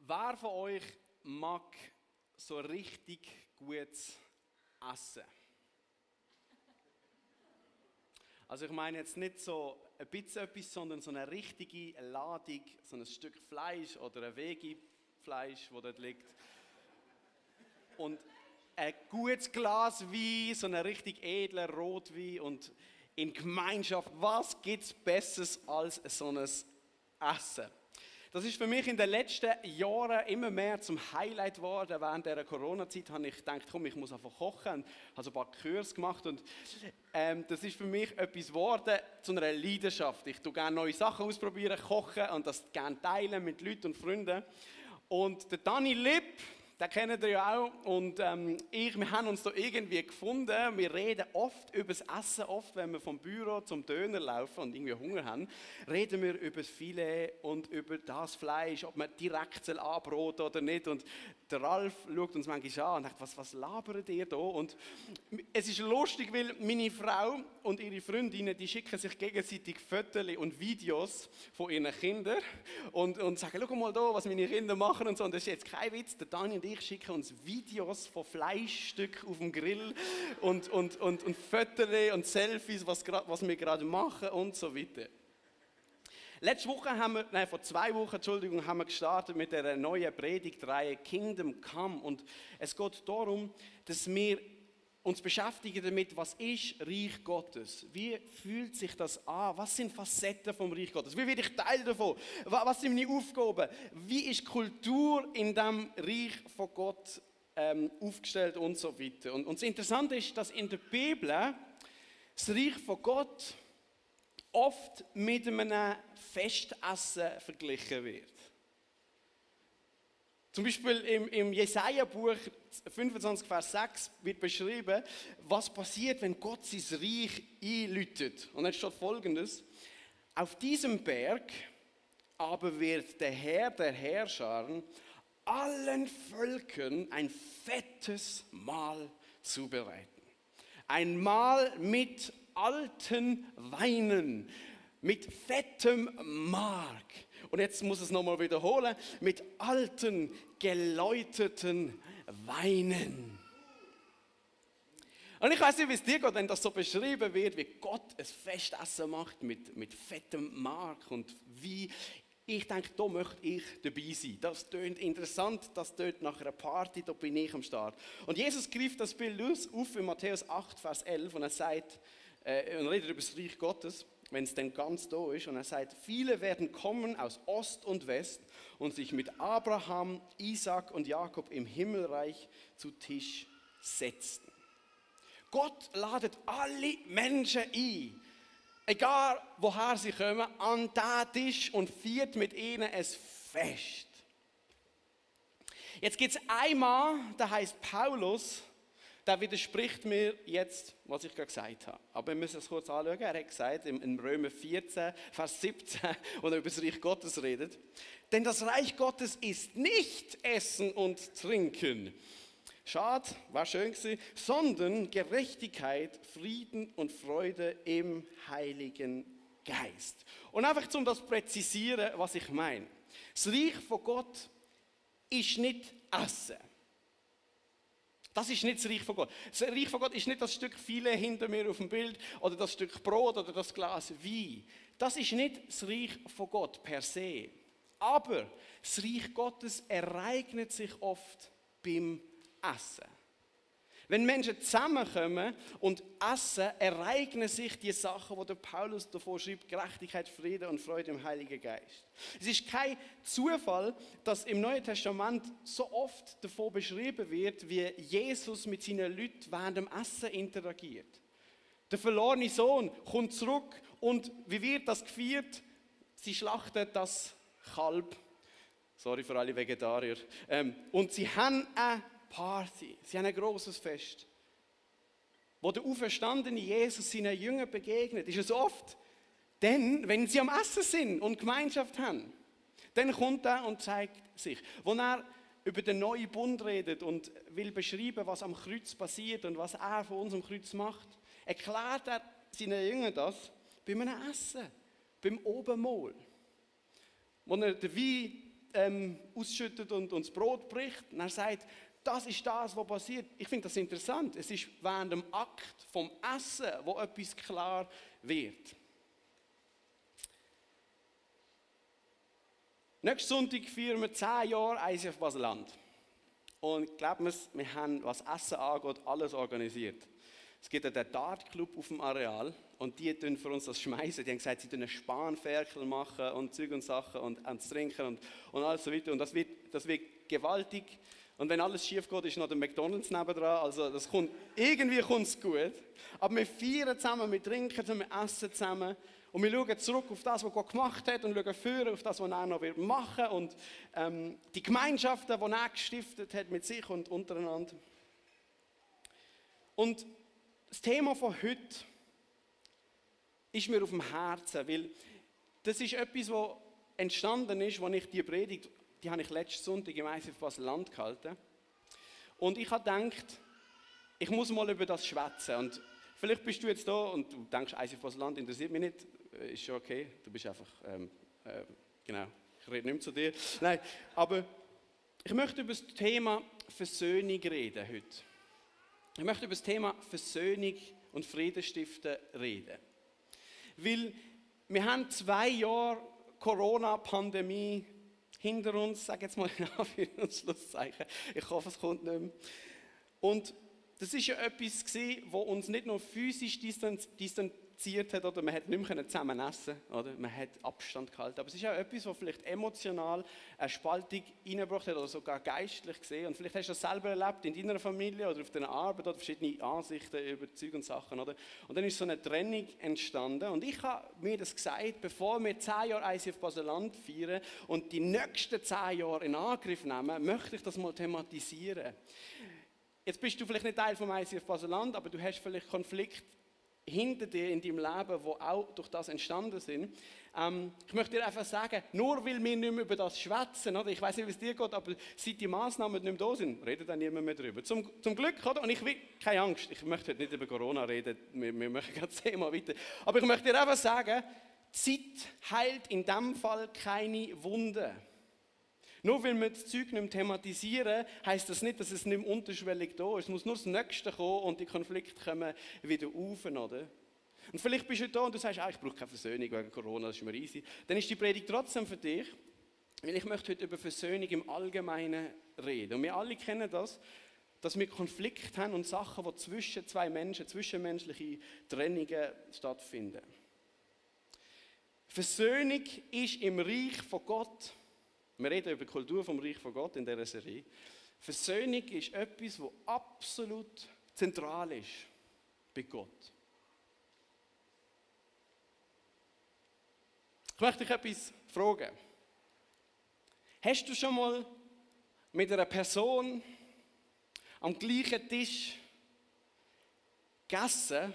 Wer von euch mag so richtig gutes Essen? Also ich meine jetzt nicht so ein bisschen etwas, sondern so eine richtige Ladung, so ein Stück Fleisch oder ein Veggie-Fleisch, das dort liegt. Und ein gutes Glas Wein, so einen richtig edlen Rotwein und in Gemeinschaft. Was gibt es Besseres als so ein Essen? Das ist für mich in den letzten Jahren immer mehr zum Highlight geworden. Während dieser Corona-Zeit habe ich gedacht, komm, ich muss einfach kochen. Und habe so ein paar Kurse gemacht und das ist für mich etwas geworden zu einer Leidenschaft. Ich tue gerne neue Sachen ausprobieren, kochen und das gerne teilen mit Leuten und Freunden. Und der Dani Lipp, den kennt ihr ja auch, und wir haben uns da irgendwie gefunden. Wir reden oft über das Essen, oft wenn wir vom Büro zum Döner laufen und irgendwie Hunger haben, reden wir über das Filet und über das Fleisch, ob man direkt anbraten oder nicht. Und der Ralf schaut uns manchmal an und sagt, was labert ihr da? Und es ist lustig, weil meine Frau und ihre Freundinnen, die schicken sich gegenseitig Fotos und Videos von ihren Kindern und sagen, schau mal da, was meine Kinder machen und so. Und das ist jetzt kein Witz, der Dani und ich schicken uns Videos von Fleischstücken auf dem Grill und Fotos und Selfies, was wir gerade machen und so weiter. Vor 2 Wochen, haben wir gestartet mit der neuen Predigtreihe Kingdom Come. Und es geht darum, dass wir uns beschäftigen damit, was ist Reich Gottes? Wie fühlt sich das an? Was sind Facetten vom Reich Gottes? Wie werde ich Teil davon? Was sind meine Aufgaben? Wie ist Kultur in diesem Reich von Gott aufgestellt und so weiter? Und das Interessante ist, dass in der Bibel das Reich von Gott oft mit einem Festessen verglichen wird. Zum Beispiel im Jesaja-Buch 25, Vers 6 wird beschrieben, was passiert, wenn Gott sein Reich einläutet. Und dann steht Folgendes: Auf diesem Berg aber wird der Herr der Herrscharen allen Völkern ein fettes Mahl zubereiten. Ein Mahl mit alten Weinen, mit fettem Mark. Und jetzt muss es nochmal wiederholen, mit alten, geläuterten Weinen. Und ich weiß nicht, wie es dir geht, wenn das so beschrieben wird, wie Gott ein Festessen macht mit fettem Mark und wie. Ich denke, da möchte ich dabei sein. Das tönt interessant, das tönt nach einer Party, da bin ich am Start. Und Jesus greift das Bild auf in Matthäus 8, Vers 11 und er sagt, und redet über das Reich Gottes, wenn es denn ganz da ist. Und er sagt, viele werden kommen aus Ost und West und sich mit Abraham, Isaac und Jakob im Himmelreich zu Tisch setzen. Gott ladet alle Menschen ein, egal woher sie kommen, an diesen Tisch und feiert mit ihnen ein Fest. Jetzt gibt es einen Mann, der heißt Paulus, der widerspricht mir jetzt, was ich gerade gesagt habe. Aber wir müssen es kurz anschauen. Er hat gesagt, in Römer 14, Vers 17, wo er über das Reich Gottes redet, denn das Reich Gottes ist nicht Essen und Trinken. Schade, war schön gewesen, sondern Gerechtigkeit, Frieden und Freude im Heiligen Geist. Und einfach, um das zu präzisieren, was ich meine. Das Reich von Gott ist nicht Essen. Das ist nicht das Reich von Gott. Das Reich von Gott ist nicht das Stück Filet hinter mir auf dem Bild oder das Stück Brot oder das Glas Wein. Das ist nicht das Reich von Gott per se. Aber das Reich Gottes ereignet sich oft beim Essen. Wenn Menschen zusammenkommen und essen, ereignen sich die Sachen, die der Paulus davor schreibt: Gerechtigkeit, Friede und Freude im Heiligen Geist. Es ist kein Zufall, dass im Neuen Testament so oft davon beschrieben wird, wie Jesus mit seinen Leuten während dem Essen interagiert. Der verlorene Sohn kommt zurück und wie wird das gefeiert? Sie schlachten das Kalb. Sorry für alle Vegetarier. Und sie haben eine Party. Sie haben ein grosses Fest. Wo der auferstandene Jesus seinen Jüngern begegnet, ist es oft, denn wenn sie am Essen sind und Gemeinschaft haben, dann kommt er und zeigt sich. Wo er über den neuen Bund redet und will beschreiben, was am Kreuz passiert und was er von uns am Kreuz macht, erklärt er seinen Jüngern das bei einem Essen, beim Obenmahl. Wo er den Wein ausschüttet und das Brot bricht. Und er sagt, das ist das, was passiert. Ich finde das interessant. Es ist während dem Akt vom Essen, wo etwas klar wird. Nächsten Sonntag feiern wir 10 Jahre ICF Basel-Land. Und glaubt mir, wir haben, was Essen angeht, alles organisiert. Es gibt einen Dartclub auf dem Areal und die tun für uns das schmeißen. Die haben gesagt, sie einen Spanferkel machen und Zeug und Sachen und ans Trinken und alles so weiter. Und das wird gewaltig. Und wenn alles schief geht, ist noch der McDonald's nebendran. Also irgendwie kommt es gut. Aber wir feiern zusammen, wir trinken zusammen, wir essen zusammen. Und wir schauen zurück auf das, was Gott gemacht hat und schauen vor auf das, was er noch machen wird. Und die Gemeinschaften, die er gestiftet hat mit sich und untereinander. Und das Thema von heute ist mir auf dem Herzen, weil das ist etwas, was entstanden ist, als ich die Predigt, die habe ich letzten Sonntag im ICF Basel-Land gehalten. Und ich habe gedacht, ich muss mal über das schwätzen. Und vielleicht bist du jetzt da und du denkst, ICF Basel-Land interessiert mich nicht. Ist schon okay, du bist einfach, genau, ich rede nicht mehr zu dir. Nein, aber ich möchte über das Thema Versöhnung reden heute. Ich möchte über das Thema Versöhnung und Friedensstiften reden. Weil wir haben 2 Jahre Corona-Pandemie hinter uns, sage jetzt mal in Anführungszeichen. Ich hoffe, es kommt nicht mehr. Und das war ja etwas, das uns nicht nur physisch distanziert hat, oder man hat nicht mehr zusammen essen oder man hat Abstand gehalten. Aber es ist auch etwas, was vielleicht emotional eine Spaltung reingebracht hat oder sogar geistlich gesehen. Und vielleicht hast du das selber erlebt in deiner Familie oder auf deiner Arbeit oder verschiedene Ansichten über Zeug und Sachen. Oder? Und dann ist so eine Trennung entstanden. Und ich habe mir das gesagt, bevor wir 10 Jahre ICF Basel-Land feiern und die nächsten 10 Jahre in Angriff nehmen, möchte ich das mal thematisieren. Jetzt bist du vielleicht nicht Teil vom ICF Basel-Land, aber du hast vielleicht Konflikte hinter dir in deinem Leben, die auch durch das entstanden sind. Ich möchte dir einfach sagen, nur weil wir nicht mehr über das schwätzen, oder? Ich weiß nicht, wie es dir geht, aber seit die Massnahmen nicht mehr da sind, redet dann niemand mehr darüber. Zum Glück, oder? Und ich will, keine Angst, ich möchte heute nicht über Corona reden, wir machen gerade das Thema weiter. Aber ich möchte dir einfach sagen, Zeit heilt in diesem Fall keine Wunden. Nur weil wir das Zeug nicht mehr thematisieren, heisst das nicht, dass es nicht mehr unterschwellig da ist. Es muss nur das Nächste kommen und die Konflikte kommen wieder auf, oder? Und vielleicht bist du da und du sagst, ich brauche keine Versöhnung wegen Corona, das ist mir easy. Dann ist die Predigt trotzdem für dich, weil ich möchte heute über Versöhnung im Allgemeinen reden. Und wir alle kennen das, dass wir Konflikte haben und Sachen, die zwischen zwei Menschen, zwischenmenschliche Trennungen stattfinden. Versöhnung ist im Reich von Gott. Wir reden über die Kultur vom Reich von Gott in dieser Serie. Versöhnung ist etwas, das absolut zentral ist bei Gott. Ich möchte dich etwas fragen. Hast du schon mal mit einer Person am gleichen Tisch gegessen,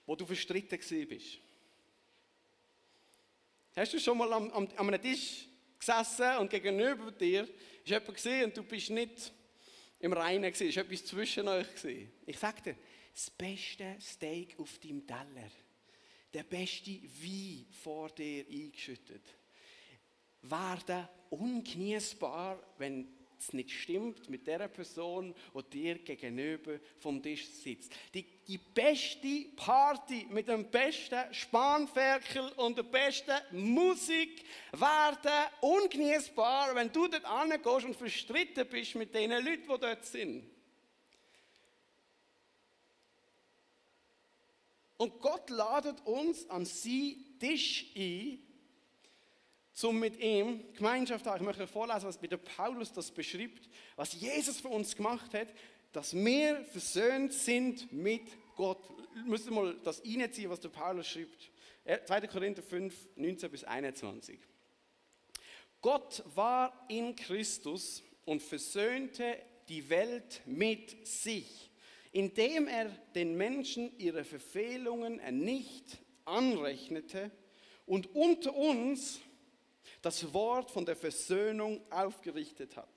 wo du verstritten warst? Hast du schon mal an einem Tisch gesessen und gegenüber dir ist jemand gesehen und du bist nicht im Reinen gewesen, ist etwas zwischen euch gewesen? Ich sage dir, das beste Steak auf deinem Teller, der beste Wein vor dir eingeschüttet, werden ungenießbar, wenn es nicht stimmt mit der Person, die dir gegenüber vom Tisch sitzt. Die beste Party mit dem besten Spanferkel und der besten Musik werden ungenießbar, wenn du dort hingehst und verstritten bist mit den Leuten, die dort sind. Und Gott ladet uns an seinen Tisch ein, um mit ihm Gemeinschaft zu haben. Ich möchte euch vorlesen, was der Paulus das beschreibt, was Jesus für uns gemacht hat, dass wir versöhnt sind mit Gott. Wir müssen mal das reinziehen, was der Paulus schreibt. 2. Korinther 5, 19 bis 21. Gott war in Christus und versöhnte die Welt mit sich, indem er den Menschen ihre Verfehlungen nicht anrechnete und unter uns das Wort von der Versöhnung aufgerichtet hat.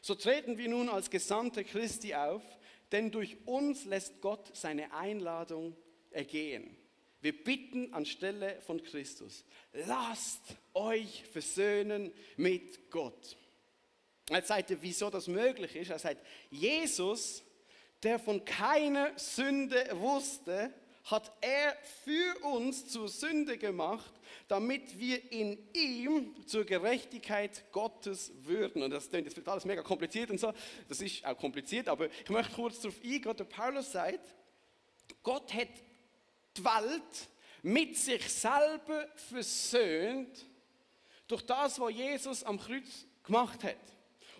So treten wir nun als Gesandte Christi auf, denn durch uns lässt Gott seine Einladung ergehen. Wir bitten anstelle von Christus, lasst euch versöhnen mit Gott. Er sagt, wieso das möglich ist. Er sagt, Jesus, der von keiner Sünde wusste, hat er für uns zur Sünde gemacht, damit wir in ihm zur Gerechtigkeit Gottes würden. Und das klingt jetzt alles mega kompliziert und so. Das ist auch kompliziert, aber ich möchte kurz darauf eingehen. Der Paulus sagt, Gott hat die Welt mit sich selber versöhnt durch das, was Jesus am Kreuz gemacht hat.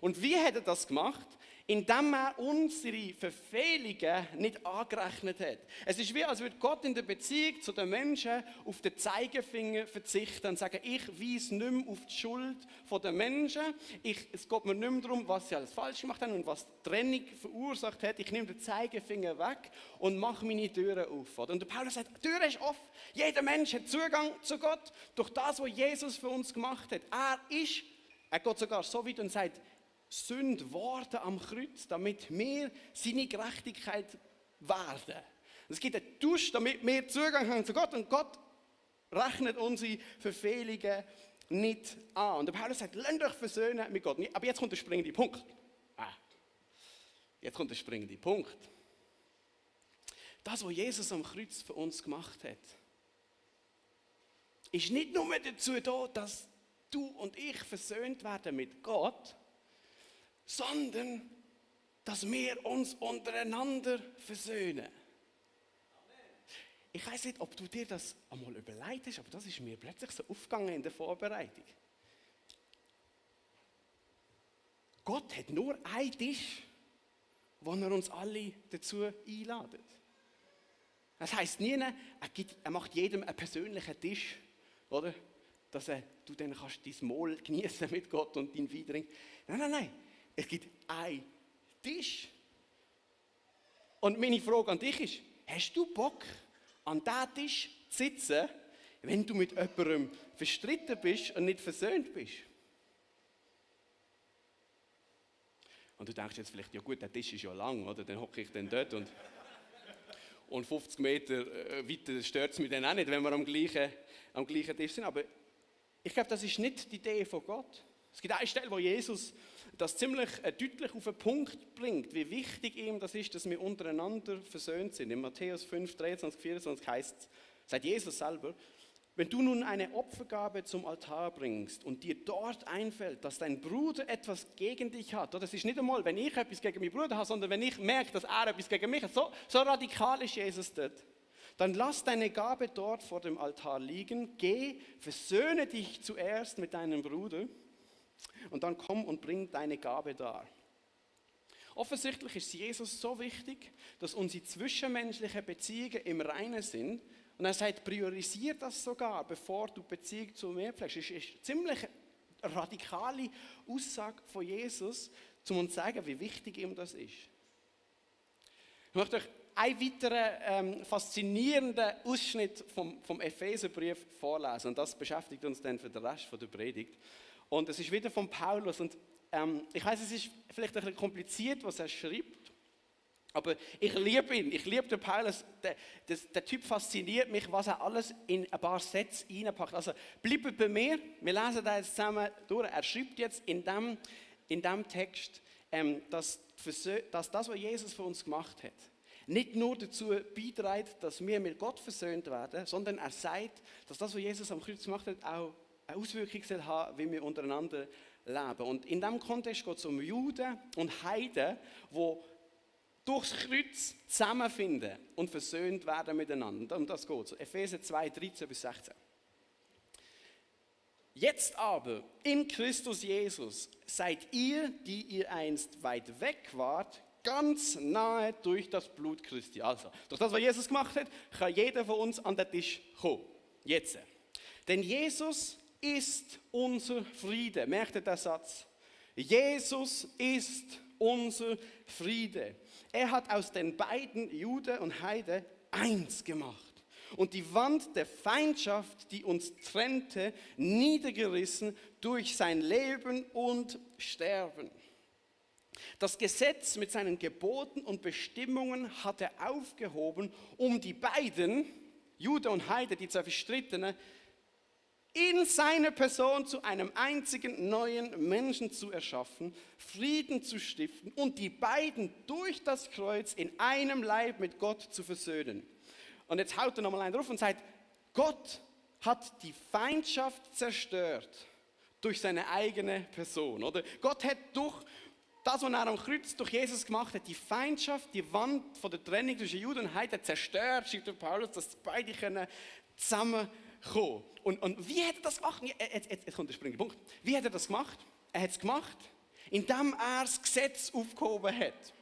Und wie hat er das gemacht? Indem er unsere Verfehlungen nicht angerechnet hat. Es ist wie, als würde Gott in der Beziehung zu den Menschen auf den Zeigefinger verzichten und sagen, ich weise nicht mehr auf die Schuld der Menschen. Es geht mir nicht mehr darum, was sie alles falsch gemacht haben und was die Trennung verursacht hat. Ich nehme den Zeigefinger weg und mache meine Türen auf. Und der Paulus sagt, die Tür ist offen. Jeder Mensch hat Zugang zu Gott durch das, was Jesus für uns gemacht hat. Er geht sogar so weit und sagt, Sünde worden am Kreuz, damit wir seine Gerechtigkeit werden. Es gibt einen Tausch, damit wir Zugang haben zu Gott und Gott rechnet unsere Verfehlungen nicht an. Und der Paulus sagt, lasst euch versöhnen mit Gott. Aber jetzt kommt der springende Punkt. Jetzt kommt der springende Punkt. Das, was Jesus am Kreuz für uns gemacht hat, ist nicht nur dazu da, dass du und ich versöhnt werden mit Gott, sondern dass wir uns untereinander versöhnen. Ich weiß nicht, ob du dir das einmal überlegt hast, aber das ist mir plötzlich so aufgegangen in der Vorbereitung. Gott hat nur einen Tisch, wo er uns alle dazu einladet. Das heisst nie, er macht jedem einen persönlichen Tisch, oder? Dass du dann kannst dein Mahl genießen mit Gott und dein Wein trinken. Nein. Es gibt einen Tisch. Und meine Frage an dich ist, hast du Bock, an diesem Tisch zu sitzen, wenn du mit jemandem verstritten bist und nicht versöhnt bist? Und du denkst jetzt vielleicht, ja gut, der Tisch ist ja lang, oder? Dann hocke ich dann dort und 50 Meter weiter stört es mich dann auch nicht, wenn wir am gleichen Tisch sind. Aber ich glaube, das ist nicht die Idee von Gott. Es gibt eine Stelle, wo Jesus das ziemlich deutlich auf den Punkt bringt, wie wichtig ihm das ist, dass wir untereinander versöhnt sind. In Matthäus 5, 23, 24 heißt es, sagt Jesus selber, wenn du nun eine Opfergabe zum Altar bringst und dir dort einfällt, dass dein Bruder etwas gegen dich hat, das ist nicht einmal, wenn ich etwas gegen meinen Bruder habe, sondern wenn ich merke, dass er etwas gegen mich hat, so radikal ist Jesus dort, dann lass deine Gabe dort vor dem Altar liegen, geh, versöhne dich zuerst mit deinem Bruder und dann komm und bring deine Gabe dar. Offensichtlich ist Jesus so wichtig, dass unsere zwischenmenschlichen Beziehungen im Reinen sind. Und er sagt, priorisiere das sogar, bevor du Beziehung zu mir pflegst. Das ist eine ziemlich radikale Aussage von Jesus, um uns zu sagen, wie wichtig ihm das ist. Ich möchte euch einen weiteren faszinierenden Ausschnitt vom Epheserbrief vorlesen. Und das beschäftigt uns dann für den Rest der Predigt. Und es ist wieder von Paulus. Und ich weiß, es ist vielleicht ein bisschen kompliziert, was er schreibt. Aber ich liebe ihn, ich liebe den Paulus. Der Typ fasziniert mich, was er alles in ein paar Sätze reinpackt. Also bleibt bei mir, wir lesen das jetzt zusammen durch. Er schreibt jetzt in dem Text, dass das, was Jesus für uns gemacht hat, nicht nur dazu beiträgt, dass wir mit Gott versöhnt werden, sondern er sagt, dass das, was Jesus am Kreuz gemacht hat, auch eine Auswirkung soll haben, wie wir untereinander leben. Und in diesem Kontext geht es um Juden und Heiden, die durchs Kreuz zusammenfinden und versöhnt werden miteinander. Um das geht es. Epheser 2, 13 bis 16. Jetzt aber, in Christus Jesus, seid ihr, die ihr einst weit weg wart, ganz nahe durch das Blut Christi. Also, durch das, was Jesus gemacht hat, kann jeder von uns an den Tisch kommen. Jetzt. Denn Jesus ist unser Friede. Merkt ihr den Satz? Jesus ist unser Friede. Er hat aus den beiden, Jude und Heide, eins gemacht und die Wand der Feindschaft, die uns trennte, niedergerissen durch sein Leben und Sterben. Das Gesetz mit seinen Geboten und Bestimmungen hat er aufgehoben, um die beiden, Jude und Heide, die zwei Verstrittenen, in seiner Person zu einem einzigen neuen Menschen zu erschaffen, Frieden zu stiften und die beiden durch das Kreuz in einem Leib mit Gott zu versöhnen. Und jetzt haut er nochmal einen drauf und sagt, Gott hat die Feindschaft zerstört durch seine eigene Person. Oder? Gott hat durch das, was er am Kreuz durch Jesus gemacht hat, die Feindschaft, die Wand von der Trennung zwischen Juden und Heiden zerstört, schreibt der Paulus, dass beide zusammenkommen. Und wie hat er das gemacht? Jetzt kommt der springende Punkt. Wie hat er das gemacht? Er hat es gemacht, indem er das Gesetz aufgehoben hat.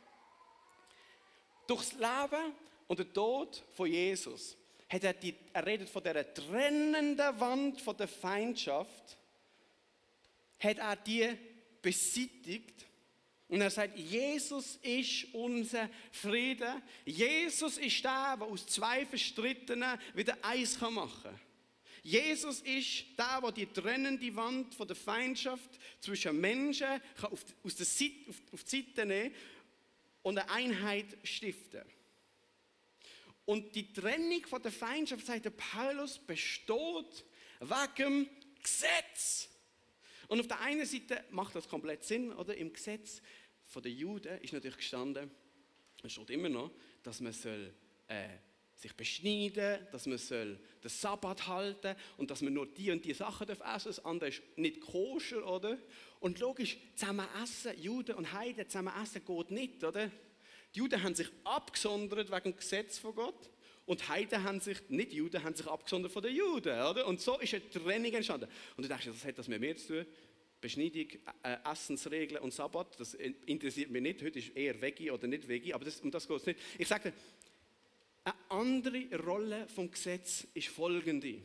Durchs Leben und den Tod von Jesus hat er redet von dieser trennenden Wand von der Feindschaft, hat er die beseitigt. Und er sagt, Jesus ist unser Friede. Jesus ist der, der aus zwei Verstrittenen wieder eins machen kann. Jesus ist der, der die trennende Wand von der Feindschaft zwischen Menschen auf die Seite nehmen und eine Einheit stiften. Und die Trennung von der Feindschaft, sagt der Paulus, besteht wegen dem Gesetz. Und auf der einen Seite macht das komplett Sinn, oder? Im Gesetz von den Juden ist natürlich gestanden, es steht immer noch, dass man sich beschneiden, dass man den Sabbat halten und dass man nur die und die Sachen essen darf. Das andere ist nicht koscher, oder? Und logisch, zusammen essen, Juden und Heiden zusammen essen geht nicht, oder? Die Juden haben sich abgesondert wegen dem Gesetz von Gott und Heiden haben sich, nicht Juden, haben sich abgesondert von den Juden, oder? Und so ist eine Trennung entstanden. Und du denkst, das hat das mit mir zu tun? Beschneidung, Essensregeln und Sabbat, das interessiert mich nicht. Heute ist eher Veggie oder nicht Veggie, aber um das geht es nicht. Ich sage dir, eine andere Rolle vom Gesetz ist folgende.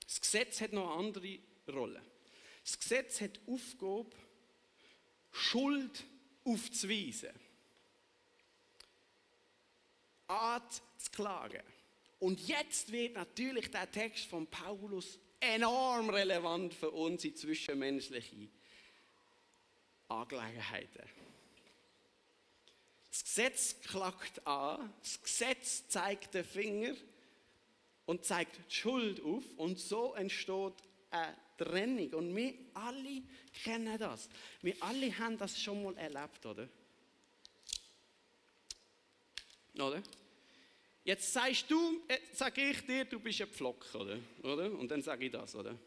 Das Gesetz hat noch eine andere Rolle. Das Gesetz hat die Aufgabe, Schuld aufzuweisen, anzuklagen. Und jetzt wird natürlich der Text von Paulus enorm relevant für unsere zwischenmenschlichen Angelegenheiten. Das Gesetz klagt an, das Gesetz zeigt den Finger und zeigt die Schuld auf und so entsteht eine Trennung. Und wir alle kennen das. Wir alle haben das schon mal erlebt, oder? Oder? Jetzt sage ich dir, du bist ein Pflock, oder? Und dann sage ich das, oder?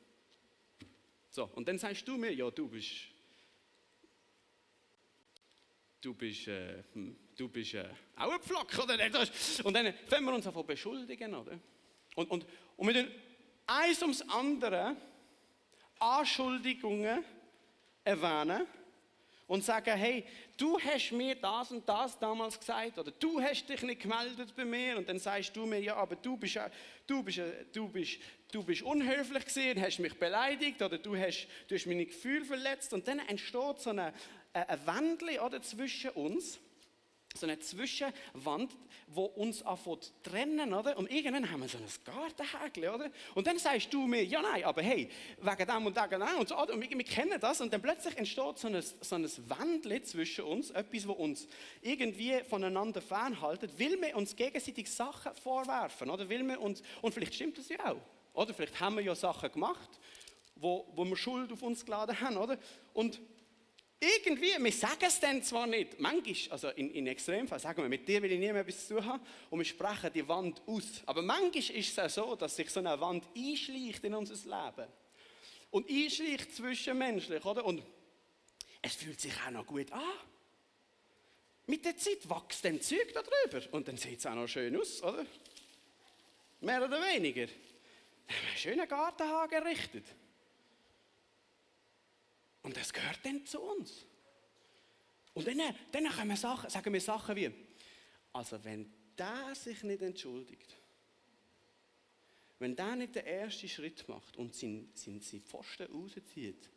So, und dann sagst du mir, ja, du bist auch ein Pflock, oder? Und dann fangen wir uns an zu beschuldigen, oder? Und mit den eins ums andere Anschuldigungen erwähnen und sagen, hey, du hast mir das und das damals gesagt oder du hast dich nicht gemeldet bei mir und dann sagst du mir, ja, aber du bist unhöflich gewesen, hast mich beleidigt oder du hast meine Gefühle verletzt und dann entsteht so ein Wandel, oder, zwischen uns, so eine Zwischenwand, die uns anfängt zu trennen, oder? Und irgendwann haben wir so ein Gartenhäkchen, oder? Und dann sagst du mir, ja nein, aber hey, wegen dem und dem und so, oder? Und wir kennen das und dann plötzlich entsteht so ein Wandel zwischen uns, etwas, das uns irgendwie voneinander fernhaltet, weil wir uns gegenseitig Sachen vorwerfen, oder? Und vielleicht stimmt das ja auch, oder? Vielleicht haben wir ja Sachen gemacht, wo wir Schuld auf uns geladen haben, oder? Und irgendwie, wir sagen es dann zwar nicht, manchmal, also in Extremfällen sagen wir, mit dir will ich nie mehr etwas zu tun haben und wir sprechen die Wand aus. Aber manchmal ist es auch so, dass sich so eine Wand einschleicht in unser Leben. Und einschleicht zwischenmenschlich, oder? Und es fühlt sich auch noch gut an. Mit der Zeit wächst dann Zeug da drüber und dann sieht es auch noch schön aus, oder? Mehr oder weniger. Einen schönen Gartenhagen errichtet. Und das gehört dann zu uns. Und dann sagen wir Sachen wie, also wenn der sich nicht entschuldigt, wenn der nicht den ersten Schritt macht und seinen Pfosten rauszieht,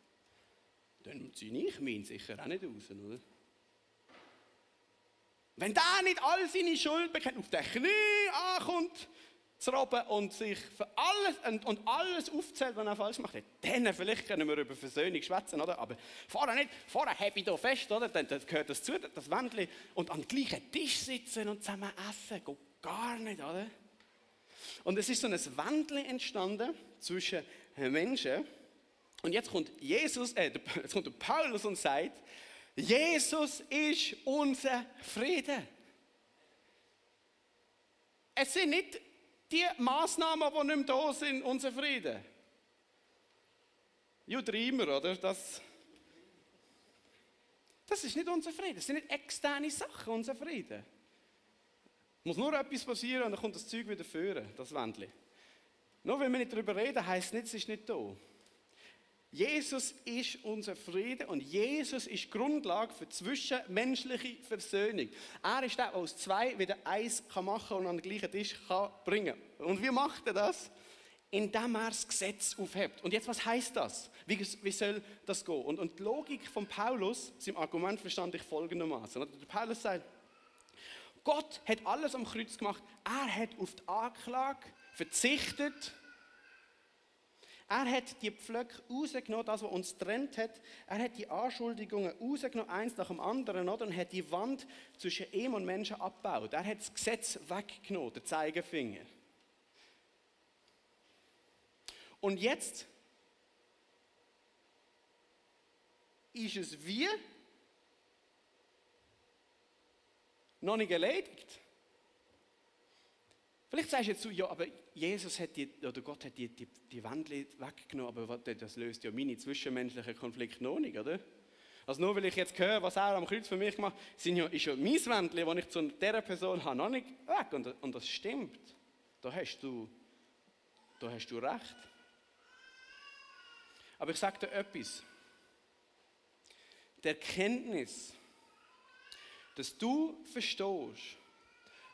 dann ziehe ich meinen sicher auch nicht raus, oder? Wenn der nicht all seine Schuld bekennt, auf den Knie ankommt, zu robben und sich für alles aufzählt, was er falsch macht, dann vielleicht können wir über Versöhnung schwätzen, oder? Aber vorher nicht, vorher habe ich da fest, oder? Dann gehört das zu, das Wändchen, und am gleichen Tisch sitzen und zusammen essen, geht gar nicht, oder? Und es ist so ein Wandel entstanden zwischen Menschen. Und jetzt kommt jetzt kommt der Paulus und sagt, Jesus ist unser Friede. Es sind nicht die Massnahmen, die nicht mehr da sind, unser Friede. Ja, immer, oder? Das ist nicht unser Friede. Das sind nicht externe Sachen, unser Friede. Muss nur etwas passieren und dann kommt das Zeug wieder führen, das Wendel. Nur weil wir nicht darüber reden, heisst nicht, es ist nicht da. Jesus ist unser Friede und Jesus ist die Grundlage für zwischenmenschliche Versöhnung. Er ist der, der aus zwei wieder eins machen kann und an den gleichen Tisch bringen kann. Und wie macht er das? Indem er das Gesetz aufhebt. Und jetzt, was heisst das? Wie soll das gehen? Und die Logik von Paulus, seinem Argument verstand ich folgendermaßen. Der Paulus sagt, Gott hat alles am Kreuz gemacht. Er hat auf die Anklage verzichtet. Er hat die Pflöcke rausgenommen, das, was uns getrennt hat. Er hat die Anschuldigungen rausgenommen, eins nach dem anderen, oder? Und hat die Wand zwischen ihm und Menschen abgebaut. Er hat das Gesetz weggenommen, den Zeigefinger. Und jetzt ist es wie noch nicht erledigt. Vielleicht sagst du jetzt so, ja, aber Jesus hat Gott hat die Wände weggenommen, aber das löst ja meine zwischenmenschlichen Konflikte noch nicht, oder? Also nur weil ich jetzt höre, was er am Kreuz für mich gemacht hat, ist ja mein Wändchen, das ich zu dieser Person habe, noch nicht weg. Und das stimmt. Da hast du recht. Aber ich sage dir etwas. Die Erkenntnis, dass du verstehst,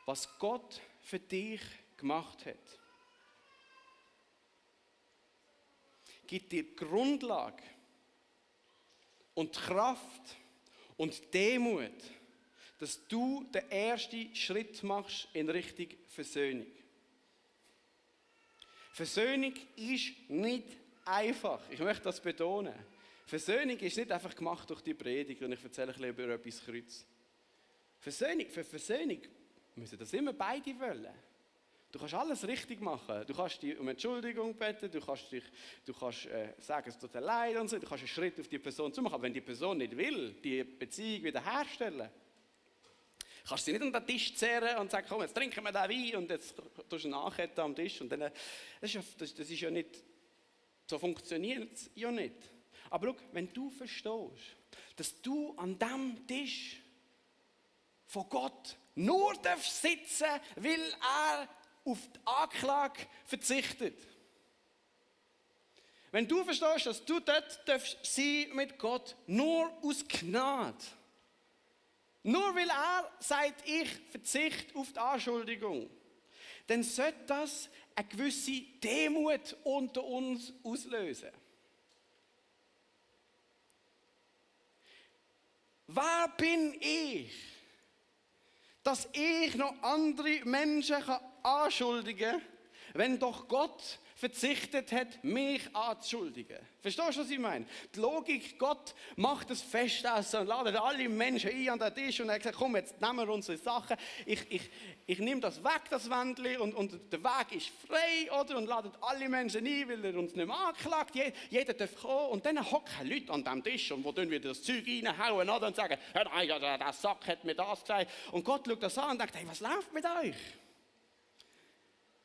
was Gott für dich gemacht hat, gibt dir Grundlage und Kraft und Demut, dass du den ersten Schritt machst in Richtung Versöhnung. Versöhnung ist nicht einfach. Ich möchte das betonen. Versöhnung ist nicht einfach gemacht durch die Predigt und ich erzähle ein bisschen über etwas Kreuz. Für Versöhnung müssen das immer beide wollen. Du kannst alles richtig machen. Du kannst dich um Entschuldigung bitten, du kannst sagen, es tut dir leid und so. Du kannst einen Schritt auf die Person zu machen. Aber wenn die Person nicht will, die Beziehung wiederherstellen, kannst du sie nicht an den Tisch zehren und sagen, komm, jetzt trinken wir den Wein und jetzt tust du eine Nachkette am Tisch. Und dann, das ist ja nicht, so funktioniert es ja nicht. Aber schau, wenn du verstehst, dass du an diesem Tisch von Gott nur sitzen darf, weil er auf die Anklage verzichtet. Wenn du verstehst, dass du dort sein mit Gott nur aus Gnade, nur weil er sagt, ich verzichte auf die Anschuldigung, dann sollte das eine gewisse Demut unter uns auslösen. Wer bin ich, dass ich noch andere Menschen anschuldigen kann, wenn doch Gott verzichtet hat, mich anzuschuldigen? Verstehst du, was ich meine? Die Logik, Gott macht das Festessen und ladet alle Menschen ein an den Tisch und er hat gesagt, komm, jetzt nehmen wir unsere Sachen, ich nehme das weg, das Wändchen, und der Weg ist frei, oder? Und ladet alle Menschen ein, weil er uns nicht mehr anklagt. Jeder darf kommen und dann hocken Leute an diesem Tisch und wo dann wieder das Zeug reinhauen, oder? Und sagen, ja, der Sack hat mir das gesagt. Und Gott schaut das an und denkt, hey, was läuft mit euch?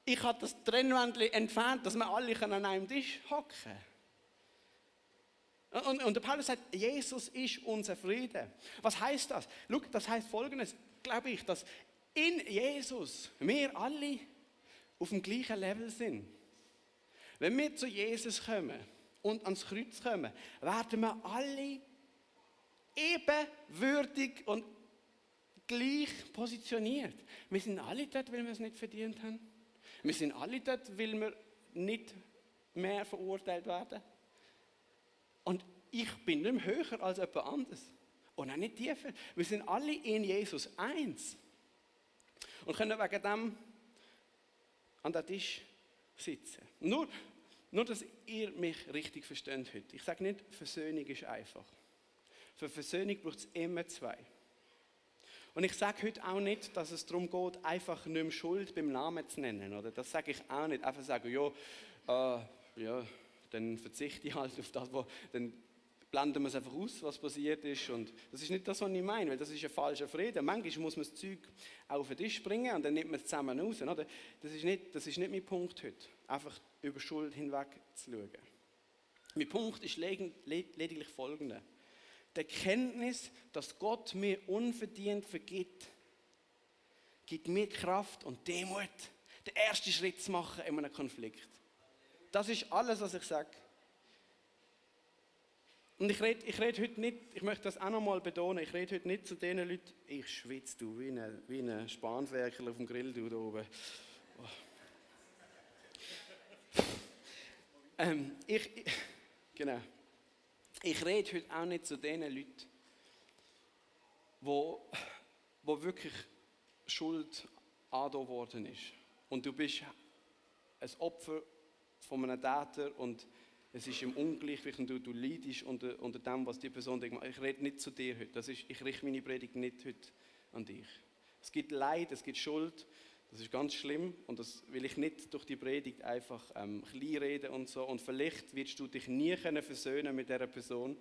Ich habe das Trennwändchen entfernt, dass wir alle an einem Tisch hocken. Und der Paulus sagt, Jesus ist unser Friede. Was heißt das? Schau, das heißt Folgendes, glaube ich, dass in Jesus wir alle auf dem gleichen Level sind. Wenn wir zu Jesus kommen und ans Kreuz kommen, werden wir alle ebenwürdig und gleich positioniert. Wir sind alle dort, weil wir es nicht verdient haben. Wir sind alle dort, weil wir nicht mehr verurteilt werden. Und ich bin nicht mehr höher als jemand anderes. Und auch nicht tiefer. Wir sind alle in Jesus eins. Und können wegen dem an den Tisch sitzen. Nur, dass ihr mich richtig versteht heute. Ich sage nicht, Versöhnung ist einfach. Für Versöhnung braucht es immer zwei. Und ich sage heute auch nicht, dass es darum geht, einfach nicht mehr Schuld beim Namen zu nennen. Oder? Das sage ich auch nicht. Einfach sagen, ja, dann verzichte ich halt auf das, dann blenden wir es einfach aus, was passiert ist. Und das ist nicht das, was ich meine, weil das ist ein falscher Frieden. Manchmal muss man das Zeug auf den Tisch bringen und dann nimmt man es zusammen raus. Oder? Das ist nicht mein Punkt heute, einfach über Schuld hinweg zu schauen. Mein Punkt ist lediglich folgender. Die Erkenntnis, dass Gott mir unverdient vergibt, gibt mir Kraft und Demut, den ersten Schritt zu machen in einem Konflikt. Das ist alles, was ich sage. Und ich rede heute nicht, ich möchte das auch nochmal betonen, ich rede heute nicht zu den Leuten, ich schwitze du wie ein Spanferkel auf dem Grill du da oben. Genau. Ich rede heute auch nicht zu den Leuten, wo wirklich Schuld angetan worden ist. Und du bist ein Opfer von einem Täter und es ist im Ungleichgewicht und du leidest unter dem, was die Person denkt. Ich rede nicht zu dir heute. Ich richte meine Predigt nicht heute an dich. Es gibt Leid, es gibt Schuld. Das ist ganz schlimm und das will ich nicht durch die Predigt einfach kleinreden und so. Und vielleicht wirst du dich nie versöhnen mit dieser Person,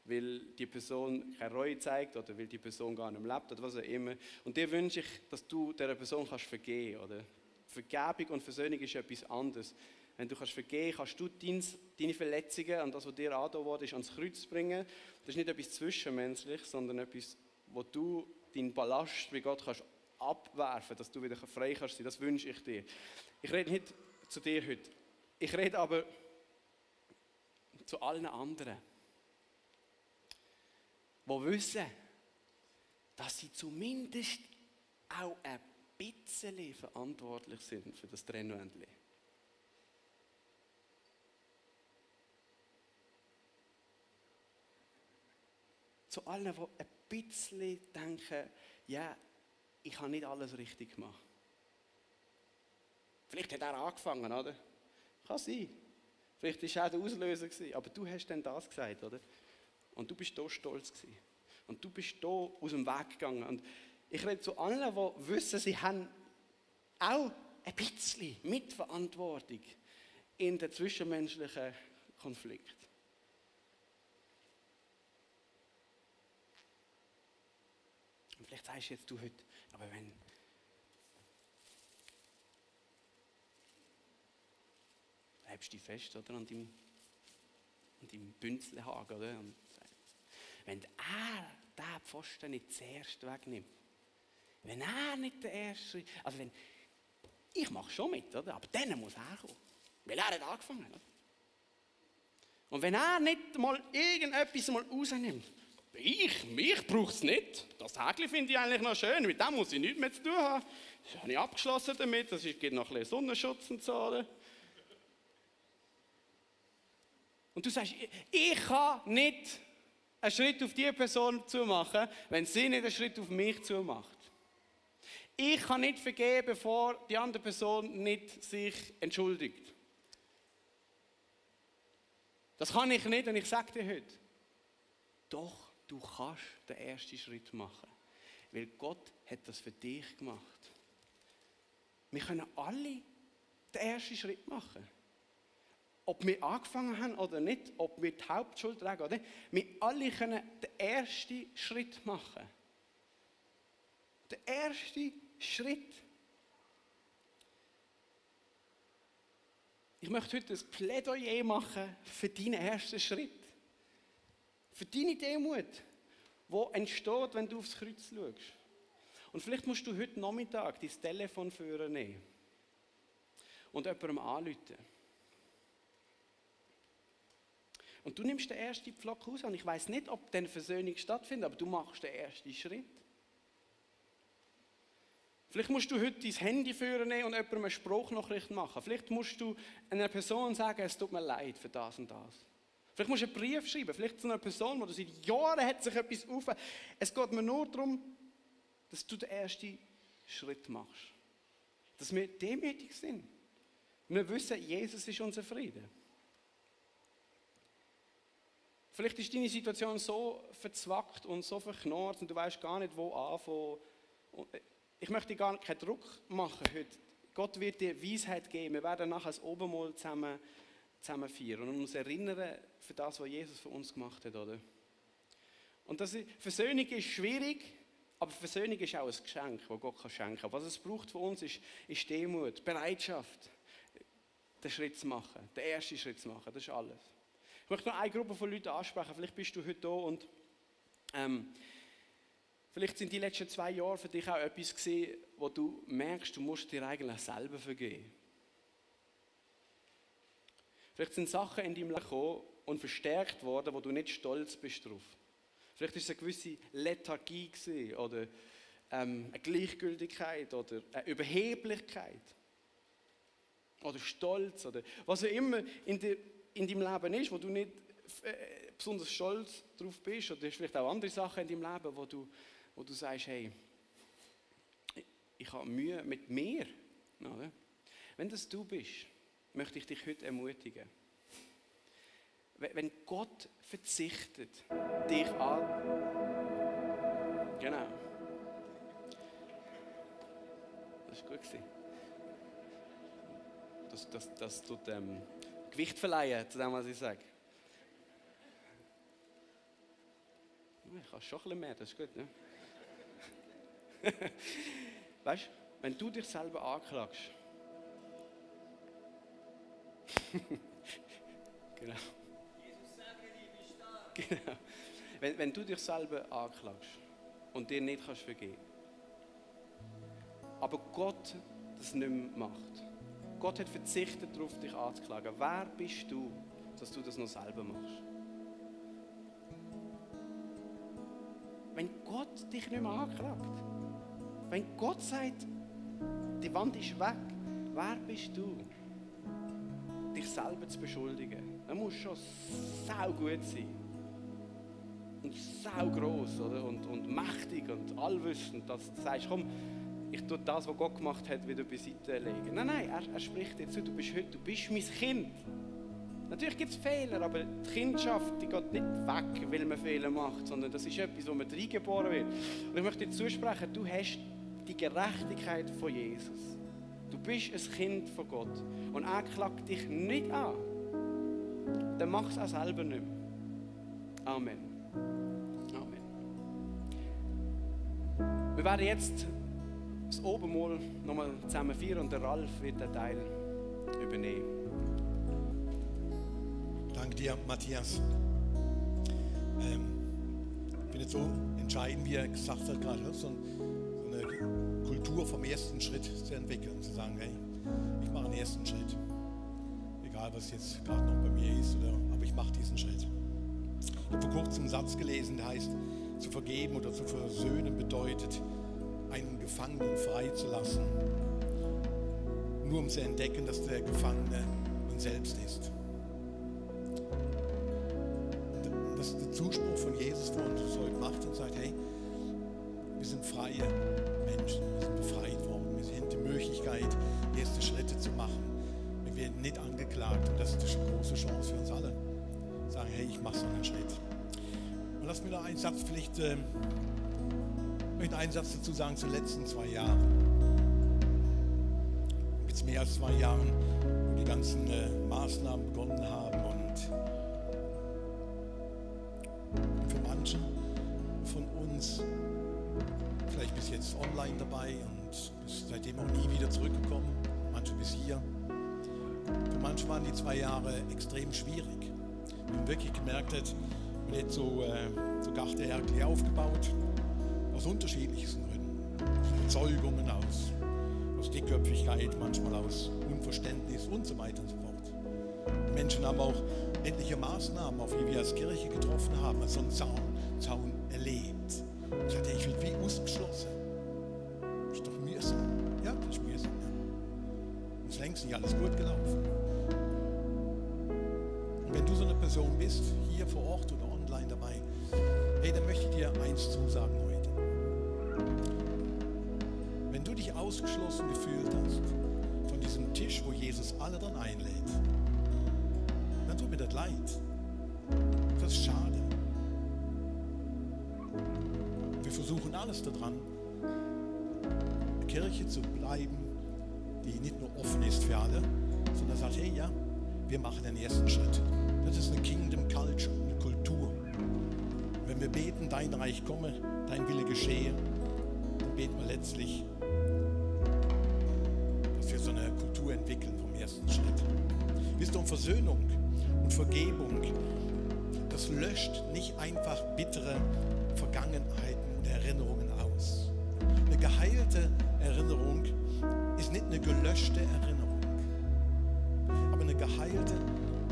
weil die Person keine Reue zeigt oder weil die Person gar nicht mehr lebt oder was auch immer. Und dir wünsche ich, dass du dieser Person kannst vergeben, oder? Vergebung und Versöhnung ist etwas anderes. Wenn du kannst vergeben, kannst du deine Verletzungen und das, was dir angetan wurde, ans Kreuz bringen. Das ist nicht etwas Zwischenmenschliches, sondern etwas, wo du deinen Ballast bei Gott kannst abwerfen, dass du wieder frei kannst sein. Das wünsche ich dir. Ich rede nicht zu dir heute. Ich rede aber zu allen anderen, die wissen, dass sie zumindest auch ein bisschen verantwortlich sind für das Trennwändchen. Zu allen, die ein bisschen denken, ja, ich habe nicht alles richtig gemacht. Vielleicht hat er angefangen, oder? Kann sein. Vielleicht war er auch der Auslöser gewesen, aber du hast dann das gesagt, oder? Und du bist da stolz gewesen. Und du bist da aus dem Weg gegangen. Und ich rede zu allen, die wissen, sie haben auch ein bisschen Mitverantwortung in den zwischenmenschlichen Konflikt. Und vielleicht sagst jetzt du heute, aber wenn bleibst du fest, oder, an deinem Bünzelhaken, oder? Und wenn er den Pfosten nicht zuerst wegnimmt, wenn er nicht der Erste, also wenn, ich mache schon mit, oder? Aber dann muss er kommen, weil er hat angefangen, oder? Und wenn er nicht mal irgendetwas mal rausnimmt, mich braucht es nicht. Das Häkchen finde ich eigentlich noch schön, mit dem muss ich nichts mehr zu tun haben. Das habe ich abgeschlossen damit, das gibt noch ein bisschen Sonnenschutz und so, oder? Und du sagst, ich kann nicht einen Schritt auf die Person zu machen, wenn sie nicht einen Schritt auf mich zu macht. Ich kann nicht vergeben, bevor die andere Person nicht sich entschuldigt. Das kann ich nicht und ich sage dir heute, doch, du kannst den ersten Schritt machen, weil Gott hat das für dich gemacht. Wir können alle den ersten Schritt machen. Ob wir angefangen haben oder nicht, ob wir die Hauptschuld tragen oder nicht, wir alle können den ersten Schritt machen. Der erste Schritt. Ich möchte heute ein Plädoyer machen für deinen ersten Schritt. Für deine Demut, die entsteht, wenn du aufs Kreuz schaust. Und vielleicht musst du heute Nachmittag dein Telefon nehmen und jemandem anrufen. Und du nimmst den ersten Pflock raus. Und ich weiss nicht, ob dann Versöhnung stattfindet, aber du machst den ersten Schritt. Vielleicht musst du heute dein Handy nehmen und jemandem eine Spruchnachricht machen. Vielleicht musst du einer Person sagen, es tut mir leid für das und das. Vielleicht musst du einen Brief schreiben, vielleicht zu einer Person, wo du seit Jahren hat sich etwas auf. Es geht mir nur darum, dass du den ersten Schritt machst. Dass wir demütig sind. Wir wissen, Jesus ist unser Friede. Vielleicht ist deine Situation so verzwackt und so verknurrt und du weißt gar nicht, wo anfangen. Ich möchte dir gar keinen Druck machen heute. Gott wird dir Weisheit geben. Wir werden nachher das Obermahl zusammen feiern und uns erinnern für das, was Jesus für uns gemacht hat, oder? Und Versöhnung ist schwierig, aber Versöhnung ist auch ein Geschenk, das Gott schenken kann. Was es braucht von uns, ist Demut, Bereitschaft, den Schritt zu machen, den ersten Schritt zu machen. Das ist alles. Ich möchte noch eine Gruppe von Leuten ansprechen. Vielleicht bist du heute da und vielleicht sind die letzten 2 Jahre für dich auch etwas gewesen, wo du merkst, du musst dir eigentlich selber vergeben. Vielleicht sind Sachen in deinem Leben gekommen und verstärkt worden, wo du nicht stolz bist drauf. Vielleicht war es eine gewisse Lethargie gewesen, oder eine Gleichgültigkeit oder eine Überheblichkeit oder Stolz oder was auch immer in deinem Leben ist, wo du nicht besonders stolz drauf bist, oder hast vielleicht auch andere Sachen in deinem Leben, wo du sagst, hey, ich habe Mühe mit mir. Oder? Wenn das du bist, möchte ich dich heute ermutigen. Wenn Gott verzichtet, dich an... Genau. Das war gut. Das tut Gewicht verleihen zu dem, was ich sage. Ich kann schon ein bisschen mehr, das ist gut. Ne? Weißt du, wenn du dich selber anklagst, genau. Jesus sagt, ich bin stark. Genau. Wenn du dich selber anklagst und dir nicht kannst vergeben, aber Gott das nicht mehr macht. Gott hat verzichtet darauf, dich anzuklagen. Wer bist du, dass du das noch selber machst? Wenn Gott dich nicht mehr anklagt, wenn Gott sagt, die Wand ist weg, wer bist du, dich selber zu beschuldigen? Dann musst du schon sau gut sein. Und sau gross, oder? Und mächtig und allwissend, dass du sagst, komm, ich tue das, was Gott gemacht hat, wieder beiseite legen. Nein, er spricht dir zu, du bist mein Kind. Natürlich gibt es Fehler, aber die Kindschaft die geht nicht weg, weil man Fehler macht, sondern das ist etwas, wo man reingeboren wird. Und ich möchte dir zusprechen, du hast die Gerechtigkeit von Jesus. Du bist ein Kind von Gott. Und er klagt dich nicht an. Dann mach es auch selber nicht mehr. Amen. Amen. Wir werden jetzt das Obermahl nochmal zusammen feiern und der Ralf wird den Teil übernehmen. Danke dir, Matthias. Ich finde es so entscheidend, wie er gesagt hat, gerade so eine Kultur vom ersten Schritt zu entwickeln, zu sagen, hey, ich mache einen ersten Schritt. Egal, was jetzt gerade noch bei mir ist, aber ich mache diesen Schritt. Ich habe vor kurzem einen Satz gelesen, der heißt, zu vergeben oder zu versöhnen bedeutet, einen Gefangenen freizulassen, nur um zu entdecken, dass der Gefangene man selbst ist. Und das ist der Zuspruch von Jesus, der uns heute macht und sagt, hey, wir sind freie Menschen, wir sind befreit worden, wir haben die Möglichkeit, erste Schritte zu machen. Wir werden nicht angeklagt und das ist eine große Chance für uns alle. Sagen, hey, ich mache so einen Schritt. Und lass mir noch einen Satz vielleicht... Ich möchte einen Satz dazu sagen zu den letzten 2 Jahren. Jetzt mehr als 2 Jahren, wo die ganzen Maßnahmen begonnen haben und für manchen von uns vielleicht bis jetzt online dabei und bis seitdem auch nie wieder zurückgekommen, manche bis hier. Für manche waren die 2 Jahre extrem schwierig. Wir haben wirklich gemerkt, man hat so Gartenhärkli aufgebaut. Aus unterschiedlichsten Gründen. Aus Überzeugungen, aus Dickköpfigkeit, manchmal aus Unverständnis und so weiter und so fort. Die Menschen haben auch etliche Maßnahmen, auf die wir als Kirche getroffen haben, als so einen Zaun erlebt. Ich sagte, ich will wie ausgeschlossen. Das ist doch mühsam. Ja, das ist mühsam. Ja. Ist längst nicht alles gut gelaufen. Und wenn du so eine Person bist, hier vor Ort oder online dabei, hey, dann möchte ich dir eins zusagen heute. Wenn du dich ausgeschlossen gefühlt hast von diesem Tisch, wo Jesus alle dann einlädt, dann tut mir das leid. Das ist schade. Wir versuchen alles daran, eine Kirche zu bleiben, die nicht nur offen ist für alle, sondern sagt, hey, ja, wir machen den ersten Schritt. Das ist eine Kingdom Culture, eine Kultur. Und wenn wir beten, dein Reich komme, dein Wille geschehe, dann beten wir letztlich, dass wir so eine Kultur entwickeln vom ersten Schritt. Wisst ihr, um Versöhnung und Vergebung, das löscht nicht einfach bittere Vergangenheiten und Erinnerungen aus. Eine geheilte Erinnerung ist nicht eine gelöschte Erinnerung, aber eine geheilte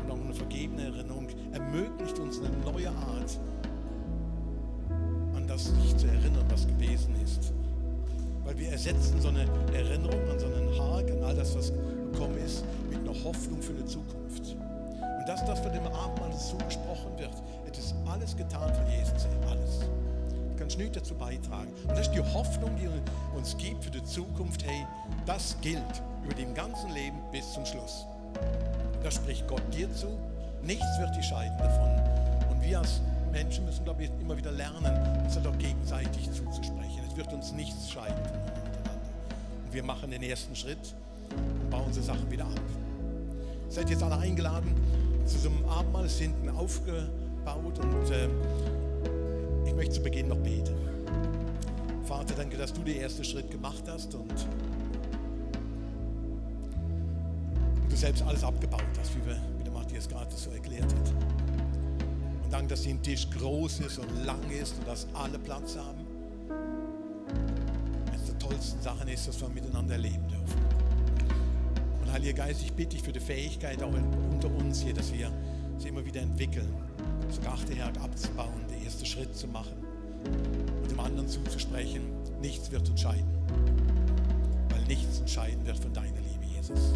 und auch eine vergebene Erinnerung ermöglicht uns eine neue Art, an das sich zu erinnern, was gewesen ist. Weil wir ersetzen so eine Erinnerung an so einen Haken, an all das, was gekommen ist, mit einer Hoffnung für eine Zukunft. Und das von dem Abendmahl zugesprochen wird, es ist alles getan von Jesus, alles. Du kannst nichts dazu beitragen. Und das ist die Hoffnung, die uns gibt für die Zukunft. Hey, das gilt über dem ganzen Leben bis zum Schluss. Das spricht Gott dir zu. Nichts wird dich scheiden davon. Und wir als Menschen müssen, glaube ich, immer wieder lernen, uns halt auch gegenseitig zuzusprechen. Es wird uns nichts scheiden voneinander. Und wir machen den ersten Schritt und bauen unsere Sachen wieder ab. Seid jetzt alle eingeladen zu so einem Abendmahl, es sind aufgebaut und ich möchte zu Beginn noch beten. Vater, danke, dass du den ersten Schritt gemacht hast und du selbst alles abgebaut hast, wie der Matthias gerade so erklärt hat. Und danke, dass dein Tisch groß ist und lang ist und dass alle Platz haben. Eines der tollsten Sachen ist, dass wir miteinander leben dürfen. Und Heiliger Geist, ich bitte dich für die Fähigkeit auch unter uns hier, dass wir sie immer wieder entwickeln, sogar Achterherk abzubauen, den ersten Schritt zu machen und dem anderen zuzusprechen, nichts wird uns scheiden, weil nichts uns scheiden wird von deiner Liebe, Jesus.